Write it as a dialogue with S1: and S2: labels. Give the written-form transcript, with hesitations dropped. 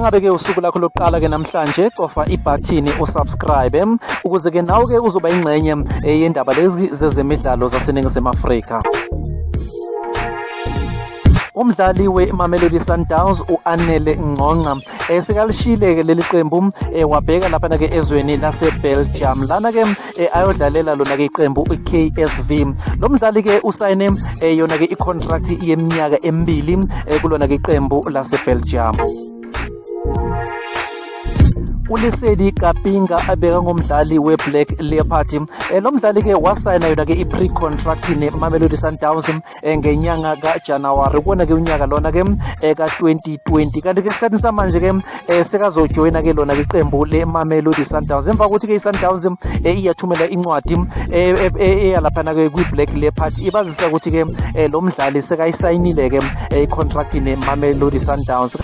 S1: Ngabe-ke usuku lakho lokuqala-ke namhlanje, cofa ibhathini usubscribe ukuze-ke nawe-ke uzoba ingxenye yendaba lezi zezemidlalo zaseNingizimu Afrika. Umdlali we-Mamelodi Sundowns u-Anele Ngcongca sekalishile-ke leli qembu, wabheka laphana-ke ezweni lase-Belgium, lana-ke ayodlalela lona-ke iqembu i-KSV. Lo mdlali-ke usayine yona-ke i-contract yeminyaka emibili kulona-ke iqembu lase-Belgium. ULesedi Kapinga abeka ngomdlali we-Black Leopard. Lo mdlali-ke wasayina yona-ke i-pre-contract ne-Mamelodi Sundowns ngenyanga kaJanuwari kuwona-ke unyaka lona-ke ka-2020, kanti-ke esikhathini samanje-ke sekazojoyina-ke lona-ke iqembu le-Mamelodi Sundowns emva kokuthi-ke i-Sundowns iyathumela incwadi eyalaphana-ke kwi-Black Leopard, ibazisa ukuthi-ke lo mdlali sekayisayinile-ke i-contract ne-Mamelodi Sundowns.